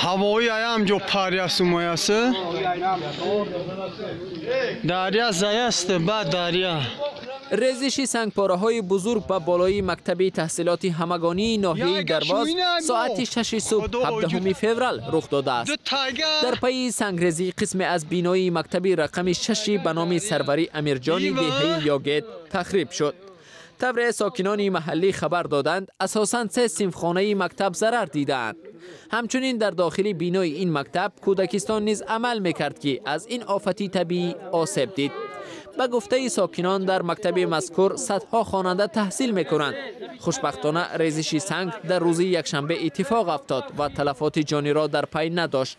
Ҳавои аям ҷо парясу моясы. Дарья заясты, ба дарья. Резиши сангпораҳои бузург ба болои мактаби таҳсилоти ҳамагонии ноҳияи Дарвоз соати 6 субҳ 17 феврал рух додааст. Дар пайи сангрезӣ қисме аз бинои мактаби рақами 6 ба номи Сарварӣ Амирҷони деҳаи Ёгет тахриб шуд. Тавре сокинони маҳаллӣ хабар доданд, асосан се синфхонаи мактаб зарар дидаанд. Ҳамчунин дар дохили бинои ин мактаб кӯдакистон низ амал мекард, ки аз ин офати табиӣ осеб дид. Ба гуфтаи сокинон, дар мактаби мазкур садҳо хонанда таҳсил мекунанд. Хушбахтона, резиши санг дар рӯзи якшанбе иттифоқ афтод ва талафоти ҷониро дар пай надошт.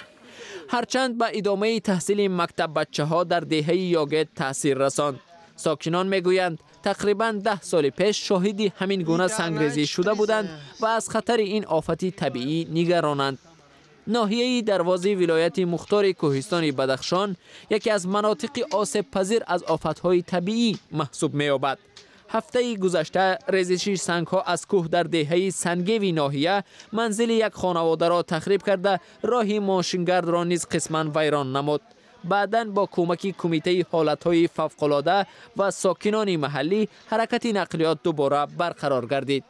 Ҳарчанд ба идомаи таҳсили мактаббачаҳо дар деҳаи Ёгет таъсир расонд. Сокинон мегӯянд, тақрибан 10 соли пеш шоҳиди ҳамин гуна сангрезӣ шуда буданд ва аз хатари ин офати табиӣ нигаронанд. Ноҳияи Дарвози вилояти мухтори кӯҳистони Бадахшон яке аз манотиқи осебпазир аз офатҳои табиӣ маҳсуб меёбад. Ҳафтаи гузашта резиши сангҳо аз кӯҳ дар деҳаи Сангеви ноҳия манзили як хонаводаро тахриб карда, роҳи мошингардро низ қисман вайрон намуд. Баъдан бо кӯмаки Кумитаи ҳолатҳои фавқулода ва сокинони маҳаллӣ ҳаракати нақлиёт дубора барқарор гардид.